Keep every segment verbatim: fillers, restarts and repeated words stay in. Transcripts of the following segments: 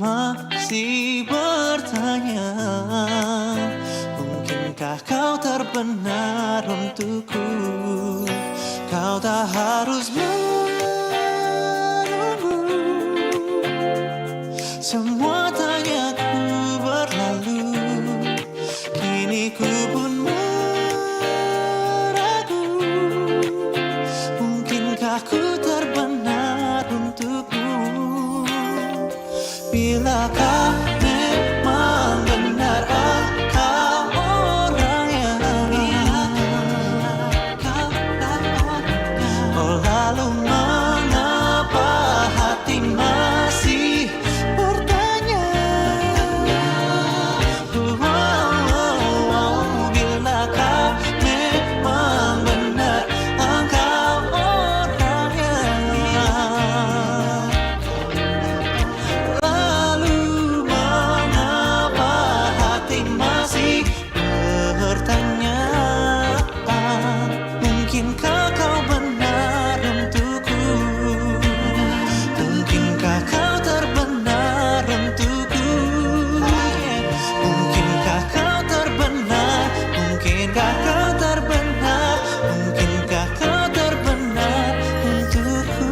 Masih bertanya, mungkinkah kau terbenar untukku? Kau tak harus menunggu. Semua tanyaku berlalu. Kini ku pun meragu. Mungkinkah ku terbenar untukmu? Bilakah memang benar engkau orangnya? Oh, lalu mengapa hati masih bertanya? Wow, wow, wow, bilakah memang benar engkau orangnya? Lalu mengapa hati masih bertanya? Mungkinkah kau benar untukku? Mungkinkah kau terbenar untukku? Mungkinkah kau terbenar? Mungkinkah kau terbenar? Mungkinkah kau terbenar untukku?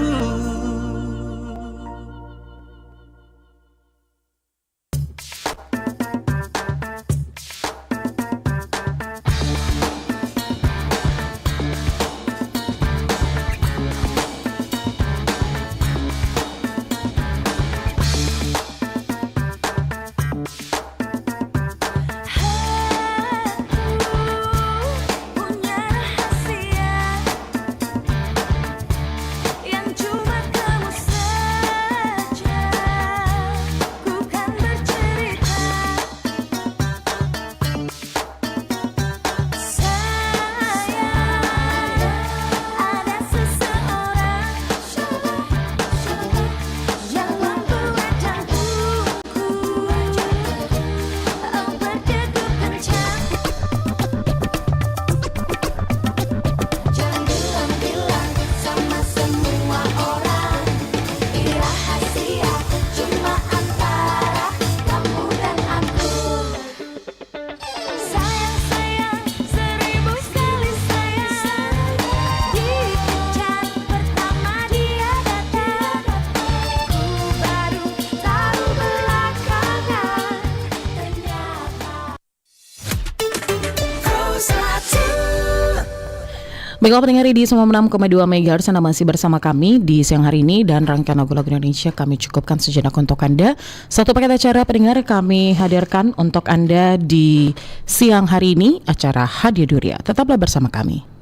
Yang cuma kamu saja ku kan bercerita. Sayang, ada seseorang yang membuat jantungku, oh, berdegup kencang. Jangan bilang sama semua orang, ini rahasia cuma antara kamu dan aku. Sayang, sayang, seribu kali sayang. Di puncak pertama dia datang, ku baru tahu belakangan ternyata. Baiklah, pendengar di sembilan puluh enam koma dua megahertz, Anda masih bersama kami di siang hari ini, dan rangkaian lagu-lagu Indonesia kami cukupkan sejenak untuk Anda. Satu paket acara, pendengar, kami hadirkan untuk Anda di siang hari ini, acara Hadiah Duria. Tetaplah bersama kami.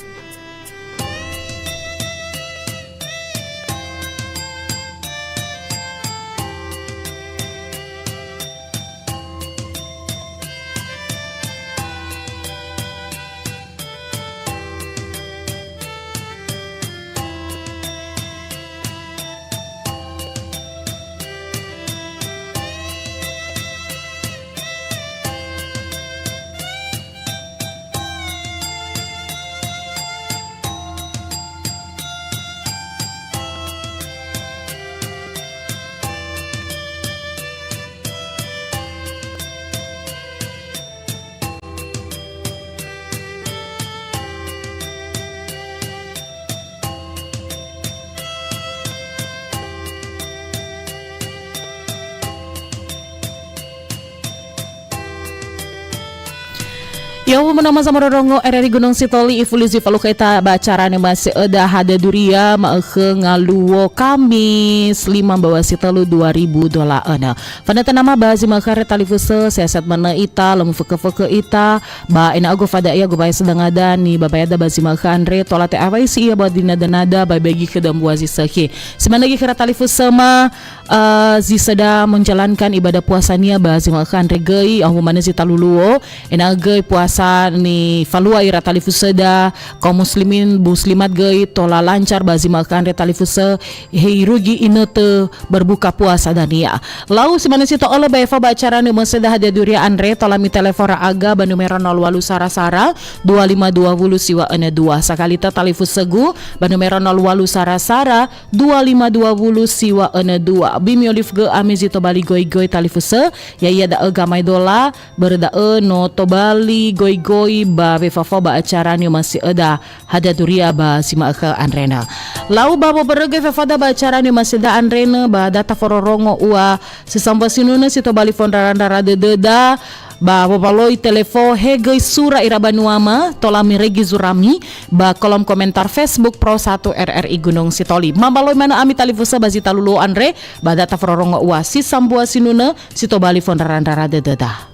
Ya'ahowu, mena ma zamororongo R R I Gunung Sitoli, ifuli zi falukha ita ba acara Nemase Öda Hadiah Duria, ma'ökhö ngaluo Kamis lima mbawa si tölu dua ribu dua puluh enam. Fanötö nama ba zi ma'ökhö andre talifusö, sehat-sehat manö ita, lö mufökhö-fökhö ita, ba ena'ö gofa da'e, gobayasö dangada, nibabayada ba zi ma'ökhö andre, tola te'awaisi ia ba dinada-nada, ba begi khö dambua zi sökhi. Si manö göi khöra talifusöma, eh, zi sedang menjalankan ibadah puasania ba zi ma'ökhö andre göi, ya'ahowu manö zi talu luo, ena'ö göi puasa sa nifalua ira talifusöda, kaum muslimin, muslimat göi tola lancar ba zi ma'ökhö andre talifusö, he irugi inötö berbuka puasa dania. Lau si manö si to'ölö ba efo ba acara nömösöda hadia duria andre, tola mitelefon ndra'aga ba numero nol walu sara sara, dua lima dua wulu siwa enö dua. Sakali tö talifusögu ba numero nol walu sara sara, dua lima dua wulu siwa enö dua. Bimi olifgö ami zi tobali goigoi talifusö, ya'ia da'ö gamaedola, börö da'ö no tobali goigoi ba wefafao ba acara ni'omasi'öda hadia duria ba si ma'ökhö andrenö. Lau ba wobörögö wefafada ba acara ni'omasi'öda andrenö ba data fororongo ua si sambua sinunö si tobali fondrara-ndrara dödöda, ba wowaloi telefo he göi sura ira banuama, tola miregi zurami ba kolom komentar Facebook Pro satu R R I Gunung Sitoli. Mambaloi manö ami talifusö ba zi talu luo andre, ba data fororongo ua si sambua sinunö si tobali fondrara-ndrara dödöda.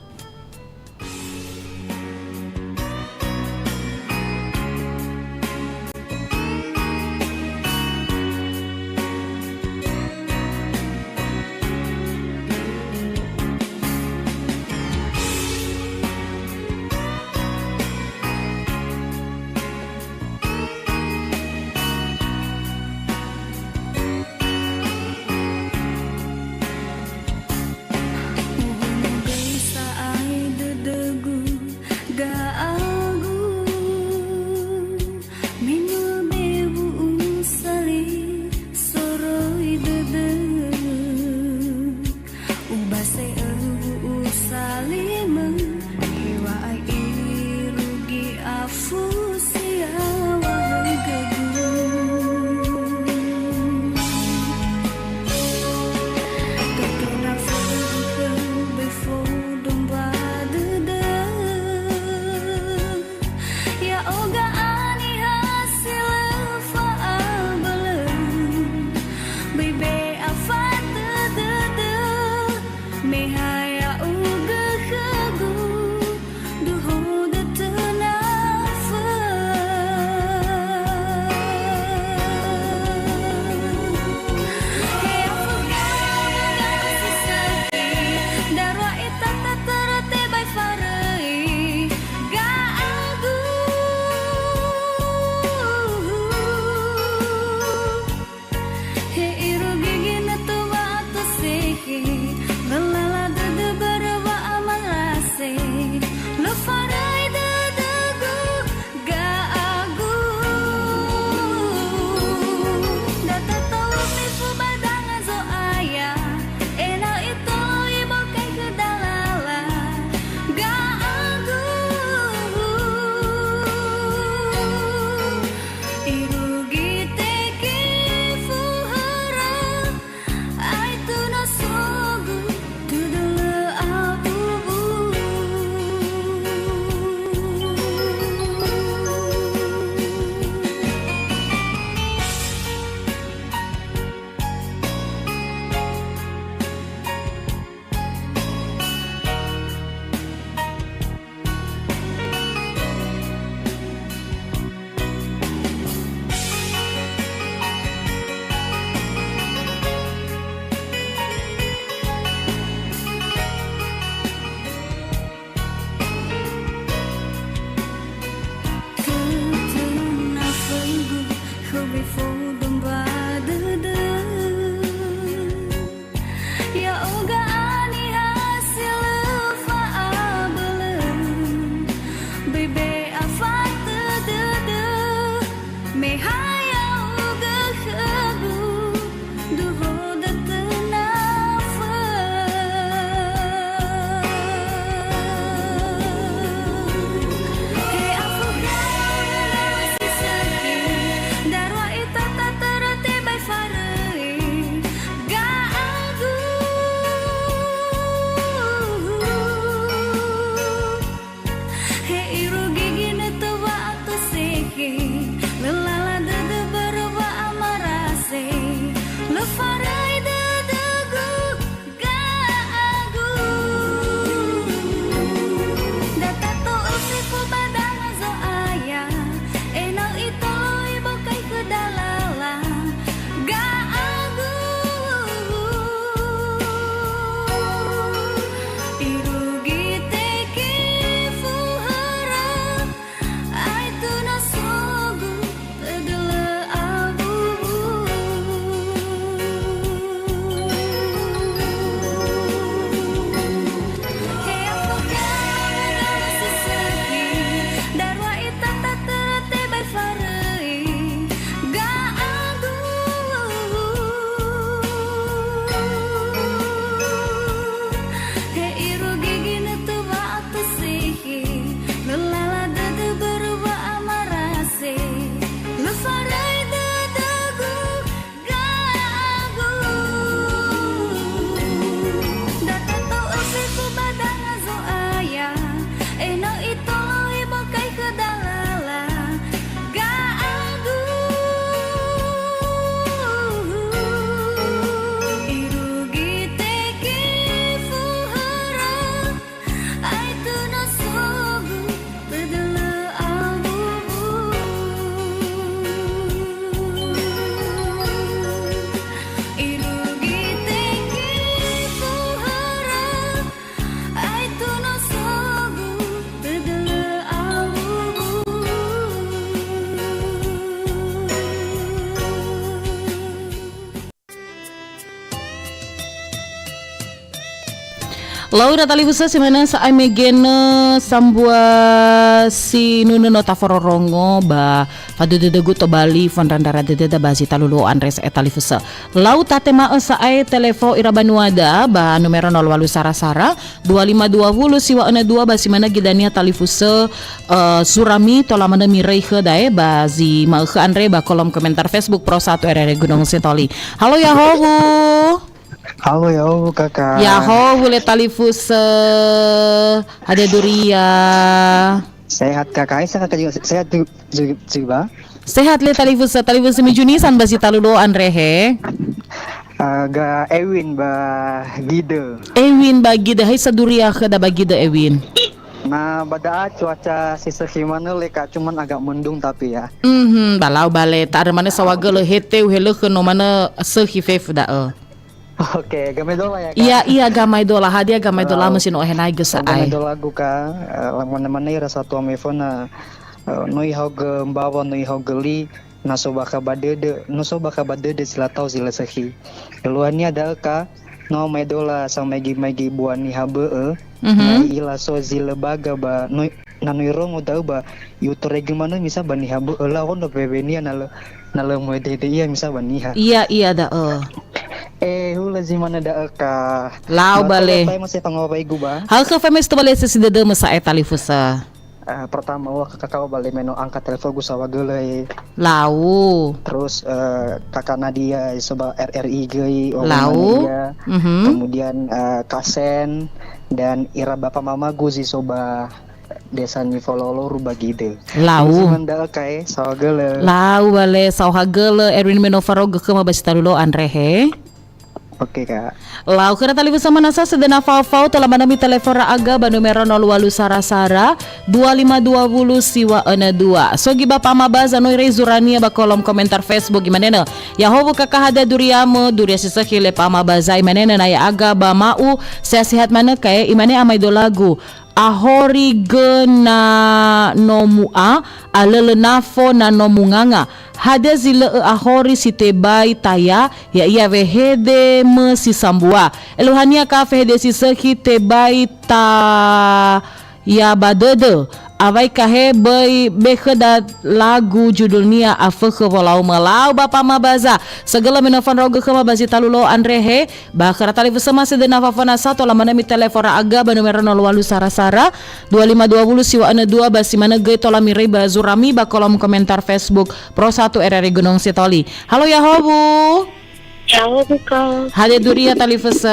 Muhunö göi sa'ae dödögu, ga'agu, me no bewu'u sali soroi dödö. Ubase'ö wu'u salimö, heŵa'ae irugi afu si yaŵa högögu. Tödöna fökhö böi fondromba dödö. Ya'oga aniha si lö fa'abölö, böi be'a fatö dödö, me ha ya'ugö khögu, duhoda tö nafö. He afökhö si sökhi, darua itata törö tebai faröi. Ga'agu. He irugi ginötö wa'atosökhi, lö lala dödö börö Laura talifusö si manö sa'ae mege nö sambua si nunö no tafororongo ba fadödödögu tobali fondrandra dödöda ba zi talu luo andre sa'ae talifusö. Lau tatema'ö sa'ae telefo ira banuada ba numero nol walu sara-sara, dua lima dua wulu siwa enam dua ba si manö göi dania talifusö, eh, surami tola manö miröi khöda, eh, ba zi ma'ökhö andre ba kolom komentar Facebook Pro satu R R I Gunung Sitoli. Halo, Yahowu. Halo, Yahowu, Kaka. Yahowu le talifusö. Hadia duria. Sehat, Kaka. Hai, sehat, Kaka juga. Sehat ju-, ju-, juga. Sehat le talifusö, talifusö mi junisan ba zi talu luo andre he. Ah, ga Ewin ba Gide. Ewin ba Gide, hai sa duria khöda ba Gide, Ewin. Na ba da'a cuaca si sökhi manö le, Kak, cuman agak mendung tapi ya. Mhm, ba lau ba le, ta'andrö manö saohagölö heteu helökhö no manö sökhi fefu da'ö. Oke, gamai dola ya, Kak? Iya, iya, gamai dola. Hadia gamai dola, lau, mesi no ohenaigö sa'ae. Gamai dolagu, Kak. Eh, lamane-mane ira satua meföna, eh, no ihaogö mbawa, no ihaogö li, na so bakha ba dödö, no so bakha ba dödö zi latau zi lö sökhi. Eluahania da'ö, Kak, no mai dola samaigi-maigi bua niha bö'ö, mhm, na i'ila so zi lö baga ba no, na no irongo da'ö ba i'otoraigö manö misa ba niha bö'ö, la ono wewenia na lö, na lö muhede-hede ia misa ba niha. Iya, iya, da'ö. Eh, hulö zi manö da'ö, Kak. Lau ba le. Faema si fangawaigu ba. Ha'ökhö faema si tobali sesi dödömö sa'ae talifusö. Eh, pertama, wah, Kaka, Kaka, ba le me no angkat telefongu saohagölö, eh. Lau. Terus, eh, Kaka Nadia, eh, so ba R R I göi, Oma Lau. Nadia. Mhm. Kemudian, eh, Kak Sen, dan ira bapa mamagu zi so ba desa nifololoru ba Gide. Lau. Terus manda'ö, Kak, eh, saohagölö. Lau ba le, saohagölö, Erwin me no farogö khöma ba si talu luo andre he. Oke, Kak. Lau khöra talifusö manö sa sedena fao-fao tola manö mitelefon ra'aga ba numero nol walu sara-sara, dua lima dua wulu siwa enam dua. So göi ba pama baza no iröi zurania ba kolom komentar Facebook imanenö, "Yahowu, Kaka, hadia duriamö, duria si sökhi le pama baza?" Imanenö, "Na ya'aga ba ma'u, sehat-sehat manö, Kak, eh?" Imane amai dolagu, "Ahori gö na no mu'a, alölö nafo na no munganga. Hadia zi lö'ö ahori si tebai taya, ya'ia wehede mö si sambua. Eluahania, Kak, fehede si sökhi tebai taya ba dödö. Awai, Kak, he, böi be khöda lagu judulnia Afökhö Wolaumö." Lau ba pama baza. Saohagölö me no fandra'ogö khöma ba zi talu luo andre he. Ba khöra talifusöma sedena fao-fao nasa tola manö mitelefon ra'aga ba numero nol walu sara-sara, dua lima dua wulu siwa enam dua, ba si manö göi tola miröi ba zurami ba kolom komentar Facebook Pro satu R R I Gunung Sitoli. Halo, Yahowu. Yahowu, Kak. Hadia duria talifusö.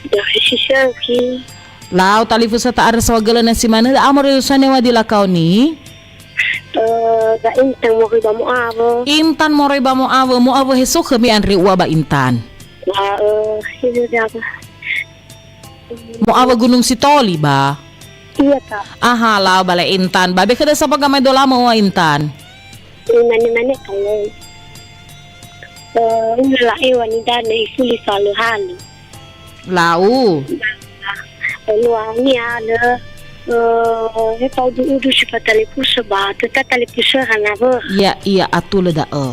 Dari si sökhi. Lau talifusö ta'andrö saohagölö na si manö, da'a moroi zosua ne wa di lakaoni. Eh, ga Intan moroi ba Mo'awö. Intan moroi ba Mo'awö. Mo'awö he so khömi andre ua ba Intan? Ba, eh, ini dia apa? Mo'awö Gunung Sitoli ba? Iya, Kak. Aha, lau ba le Intan. Ba be khöda sapa gamai dolamö ua Intan? Imane-mane kale. Eh, una la'ewa nidane ifuli soalö hali. Lau. Eluahania lö, eh, he fa'udu-udu si fatalifusö ba, töta talifusö hana wöha. Iya, iya, atulö da'ö.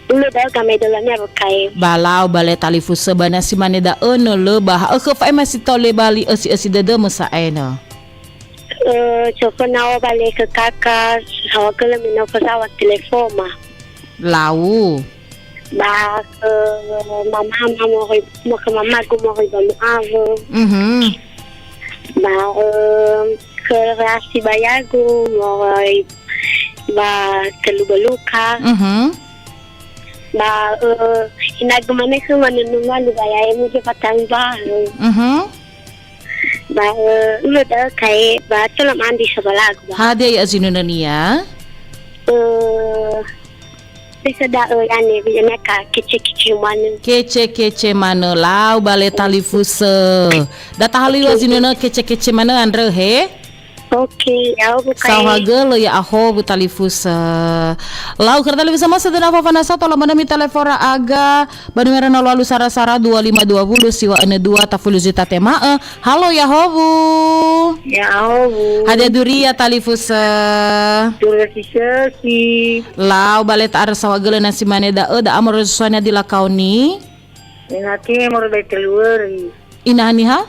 Ulö da'ö gamai dolania wökae. Ba lau ba le talifusö ba na si mane da'ö nö lö ba ha'ökhö fa'ema si tole ba li ösi-ösi dödömö sa'ae nö. Eh, coba nao ba le khö kaka, saohagölö me no fazaw̃a telefoma. Lau. Ba khö mama, mama moroi, ma khö mamagu moroi ba Mo'awö. Mhm. Ba, eh, khö rasi bayagu moroi ba Telubölukha. Mhm. Ba, eh, inagu mane khö manunu malu ba yae muzi patang ba. Mhm. Ba, eh, ulö da'ö kae, ba tola mandi sabalagu ba. Hadia ya'azinunönia? Eh, bisa da'ö yane, bisa naka kece-kece manö. Kece-kece manö, lau ba le talifusö. Da tahalö ya'azinunö kece-kece manö andrö he? Oke, ya'ahowu kae. Saohagölö ya'ahowu talifusö. Lau khöra talifusö ma sedena fao-fao nasa tola manö mitelefon ra'aga ba numero nol walu sara-sara dua lima dua wulu siwa enam dua tafulu zi tatema'ö. Halo, ya'ahowu. Ya'ahowu. Hadia duria talifusö. Duria si sökhi. Lau ba le ta'andrö saohagölö na si mane da'ö, da'a moroi zosua ne wa di lakaoni. Inati moroi ba Teluwöri. Ina haniha?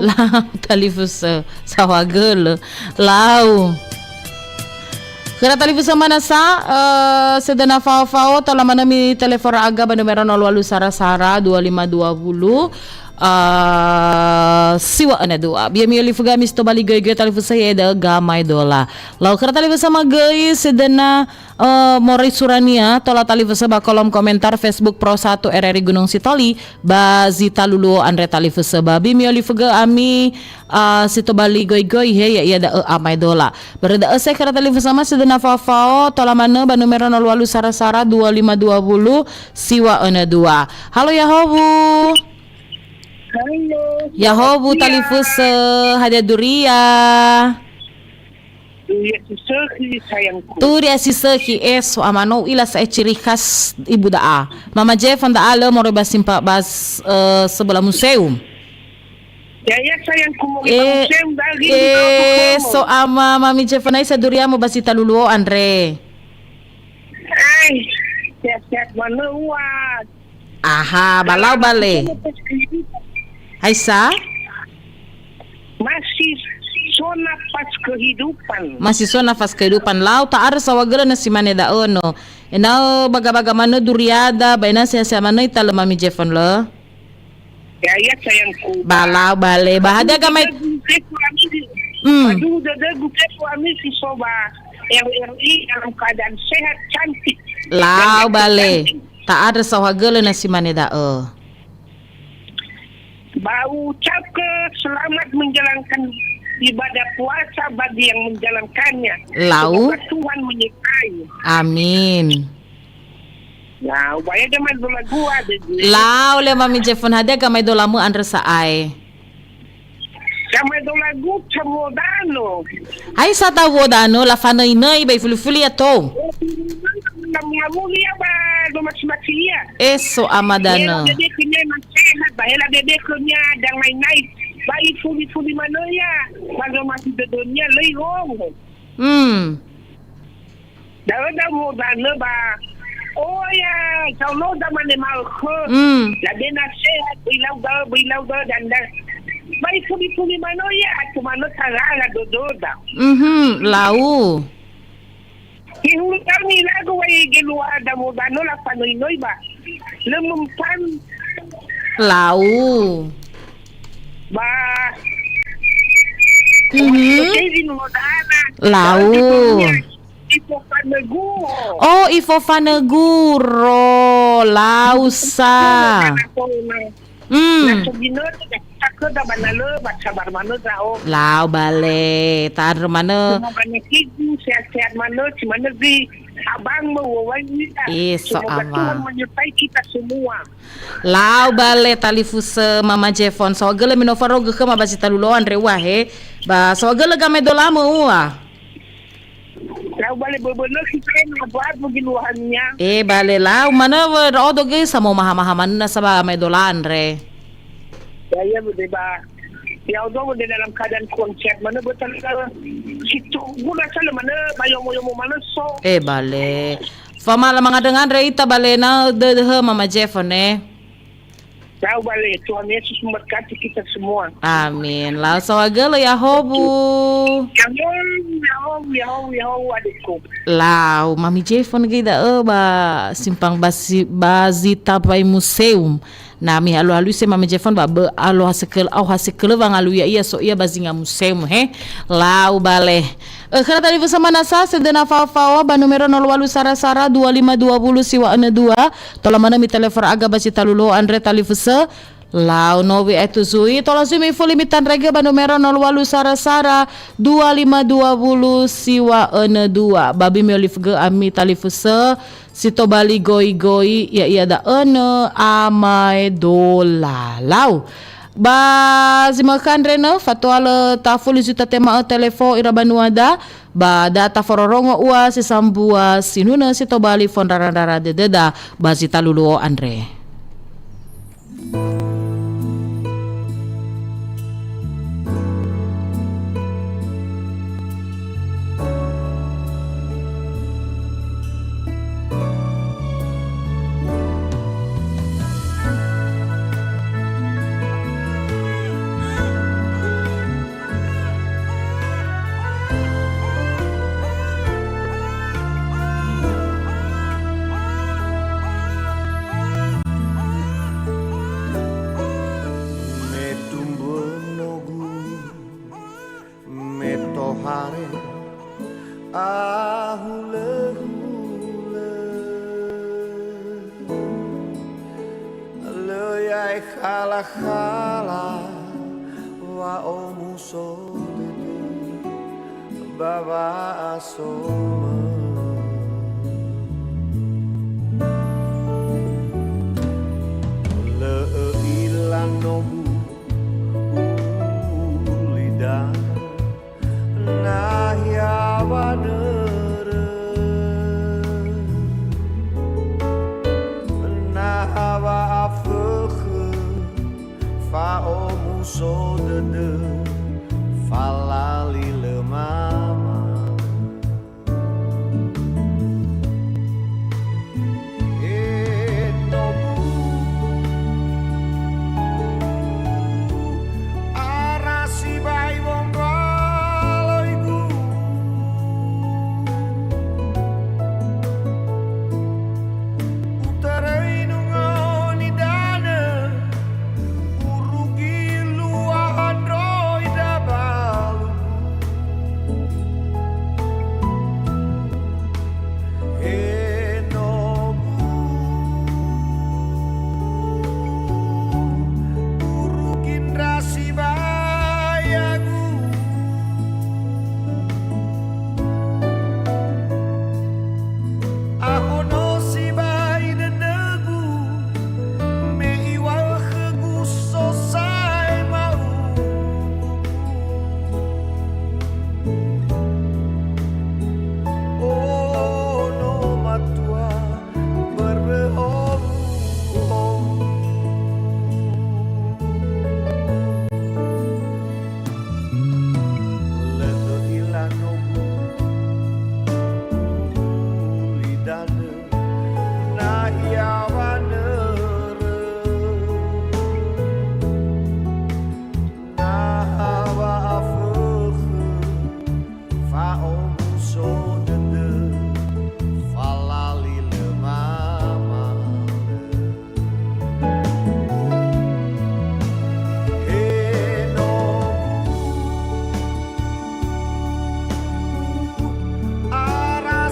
Assalamualaikum. Lau talifusö, saohagölö. Lau. Khöra talifusö manö sa, eh, sedöna fao-fao, tola manö mitelefon aga ba numero nol walu sara-sara dua lima dua wulu, eh, siwa öna dua. Bia mi'ölifu göi ami si tobali göi-göi talifusö ya'ia da'ö gamaedola. Lau khöra talifusö magöi sedöna, eh, moroi surania, tola talifusö ba kolom komentar Facebook Pro satu R R I Gunung Sitoli, ba zi talu luo andre talifusö ba. Bia mi'ölifu göi ami, eh, si tobali göi-göi he, ya'ia da'ö amaedola. Börö da'ö se khöra talifusö ma sedöna fao-fao, tola manö ba numero nol walu sara-sara dua lima dua wulu siwa öna dua. Halo Yahowu. Halo. Yahowu, Iya. Talifusö, hadia duria? Duria si sökhi, sayangku. Duria si sökhi, eh, so ama, no u'ila sa'ae ciri khas ibu da'a. Mama Jeff, da'a lö moroi ba simpa-, ba s-, eh, sebelah museum. Ya, ya, sayangku, moroi ba museum, dari eh, so ama, Mami Jeff, nai sa duriamu ba si talu luo andre. Ai, sehat-sehat manö ua. Aha, ba lau bale. Haisa? Masih so nafas kehidupan. Masih so nafas kehidupan. Lau ta'arö saohagölö na si mane da'ö no. Ena'ö baga-baga manö duriada, ba ena'ö sehat-sehat manö italö Mami Jeff lö. Ya, ya, sayangku. Ba lau bale. Ba hadia gamai. Dödögu fefu ami si, hmm. Aduh, dödögu fefu ami si so ba R R I dalam keadaan sehat, cantik. Lau bale. Ta'arö saohagölö na si mane da'ö. Ba ucapke selamat menjalankan ibadah puasa bagi yang menjalankannya. Lau. Semoga Tuhan menyertai. Amin. Lau, ba ya gamaedola gua, dede. Lau le Mami Jeff, hadia gamaedolamö andrö sa'ae. Gamaedola gu, Tamuo Danö. Haisa Tamuo Danö, lafanöinöi ba ifuli-fuli ya to. Lamulia ba do masi-masi ia. Eh, so ama Danö. Hela bebe khönia na sehat, ba hela bebe khönia dangai-ngai. Ba ifuli-fuli manö ia, ba do masi dödönia lö ihongo. Hmm. Da'ö Tamuo Danö ba, oh ya, zauno da mane ma'ökhö. Mm. Labe na sehat, böi lau da'ö, böi lau da'ö, danda. Ba ifuli-fuli manö ia, atö manö tarara dödöda. Mhm, lau. Ihulu kami lagu wai gelua Tamuo Danö lafanöinöi ba. Lö mempan. Lau. Ba. Mhm. Kevin Modana. Lau. Kevin Modana. Ifofanö guro. Oh, ifofanö guro, lau sa. Na so, na, mm, na so ginötö, na so takhöda ba na lö, ba sabar manö ndra'o. Lau bale, ta'andrö manö. Semoga nekigu sehat-sehat manö, si manö zi abang mewowai ita. Iya, so, semoga ama. Tuhan menyertai kita semua. Lau bale talifusö Mama Jefon. Saohagölö me no farogö khöma ba zi talu lo'o andre ua he. Ba saohagölö gamaedolamö ua. Lau bale böbönö si keren abu-abu giluahania. Eh, bale lau manö wö ndra'odo göi samo maha-maha manö nasa ba gamaedola andre. Ya, ya, bede ba. Ya, odo bede dalam keadaan konsep manö betul. Situ guna sana manö, ba yomo-yomo manö so. Eh, bale. Famala mangandrö-ngandrö ita ba lena dödöhö Mama Jefon, eh. Lau bale, Tuhan Yesus memberkati kita semua. Amin. Lau saohagölö Yahobu. Yahobu, Yahobu, Yahobu, Yahobu, adikku. Lau, Mami Jefon göi da'ö ba simpang basi, ba Zita Pai Museum. Na mihalö-halöi se Mami Jefon ba bö alo hasekölö, au hasekölö wangalui ya'ia so ia ba zinga museum he. Lau bale. Ö, khöra talifusö manö sa sedöna fao-fao ba numero nol walu sara-sara dua lima dua wulu siwa önö dua. Tola manö mitelefon aga ba zi talu lo'o andre talifusö. Lau no wi'ae tuzui, tola zui mifuli mitandraigö ba numero nol walu sara-sara dua lima dua wulu siwa önö dua. Ba bö mi'olifugö ami talifusö. Si tobali goigoi, ya'ia da'ö nö amaedola. Lau. Ba zi mökhö andre nö, fatua lö tafuli zui tatema'ö telefo ira banuada, ba da tafororongo ua si sambua sinunö si tobali fondrara-ndrara dödöda ba zi talu luo andre. Me tumbu'ö nogu, me tohare ahulö-hulö. Lö ya'e khala-khala wa'omuso dödö ba wa'asomö. Lö ö'ila nogu ulidanö. Nahia wanörö, na ha wa'afökhö, fa'omuso dödö, falali lö mama. Enobu, ara sibai wondraloigu. Utöröi nungo nidanö, urugi lua androi dabalugu. Enobu, urugi ndra sibayagu. Ahono sibai dödögu, me iŵa'ö khögu sosae ma'uwu. Ono matua börö owulo. Lö ö'ila nogu ulidanö, nahia wanörö, na ha wa'afökhö, fa'omuso dödö, falali lö mamalö. He nogu, ara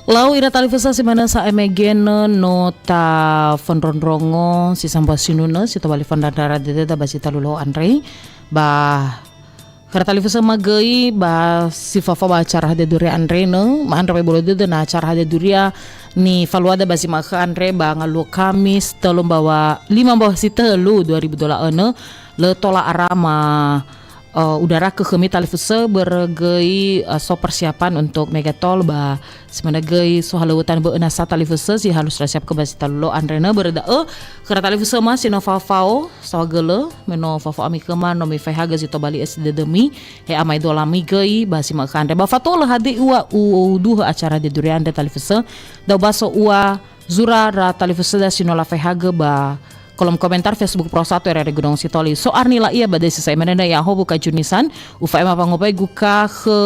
Lau ira talifusö si manö sa'ae mege no tafondrondrongo si sambua sinunö si tobali fandrandra dödöda ba zi talu lo'o andre. Ba khöra talifusö magöi ba si fafao ba acara Hadia Duria andre nö, ma'andrö wai bolo dödö na acara Hadia Duria nifaluada ba zi ma'ökhö andre ba ngaluo Kamis tölu mbawa, lima mbawa si tölu dua ribu dua puluh enam, lö tola ara ma, eh, udarakö khömi talifusö börö göi, eh, so persiapan untuk Megatol ba si manö göi so halöŵö tanö bö'ö nasa talifusö si halus rasiapkö ba zi talu lo'o andre nö börö da'ö khöra talifusö ma si no fafao saohagölö me no fafao ami khöma no mifaehagö zi tobali es dödömi he amaedola mi göi ba si ma'ökhö andre. Ba fato'ö lö hadia ua u-, uduhö acara Hadia Duria andre talifusö, da'ö ba so ua zura ra talifusöda si no lafaehagö ba kolom komentar Facebook Pro Satu R R I Gunung Sitoli. So Arni La'ia ba desi sa'i manö na Yahobu Kajunisan, ufa'ema wangowaigukö khö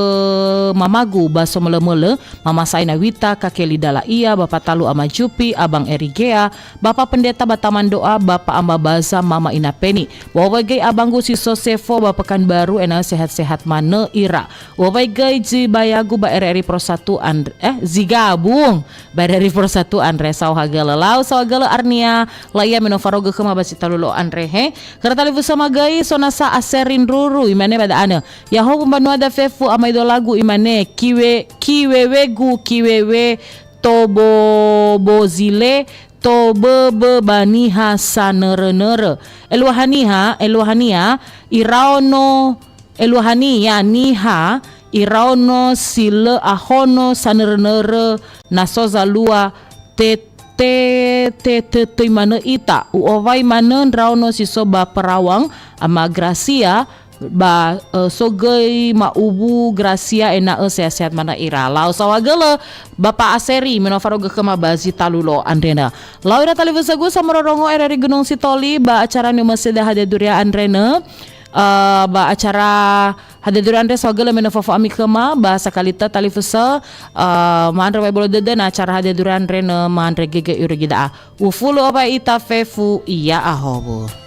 mamagu ba somölö-mölö, Mama Saina Wita, Kake Lida La'ia, Bapa Talu Ama Jupi, Abang Erigea, Bapa Pendeta ba Taman Doa, Bapa Ama Baza, Mama Ina Peni. Wawai göi abanggu si so Sefo ba Pekanbaru, ena'ö sehat-sehat manö ira. Wawai göi zi bayagu ba R R I Pro Satu andre, eh, zi gabung ba R R I Pro Satu andre saohagölö. Lau saohagölö Arnia, La'ia me no faraogö khöma ba zi talu lo'o andre he. Khöra talifusö magöi so nasa Aseri Ndruru, imane ba da'anö, Yahobu mbanuada fefu amaedolagu, imane, kiwe-, kiwewegu, kiwewe, tobobozile, toböbö ba niha sanörönörö. Eluahaniha, eluahania, iraono, eluahania niha, iraono si lö ahono sanörönörö, na so zalua te-, te-, te-, töi manö ita. U'owai manö ndraono si so ba Perawang, Ama Grasia, ba, eh, so göi ma'uwu Grasia ena'ö sehat-sehat manö ira. Lau saohagölö Bapa Aseri, me no faraogö khöma ba zi talu lo'o andre nö. Lau ira talifusögu samororongo R R I Gunung Sitoli ba acara ni'omasi'öda Hadia Duria andre nö. Eh, ba acara Hadia Duria andre saohagölö me no fafao ami khöma ba sakali tö talifusö, eh, ma'andrö wai bolo dödö na acara Hadia Duria andre nö ma'andrö gege irugi da'a. Ufulu oba ita fefu, Ya'ahowu.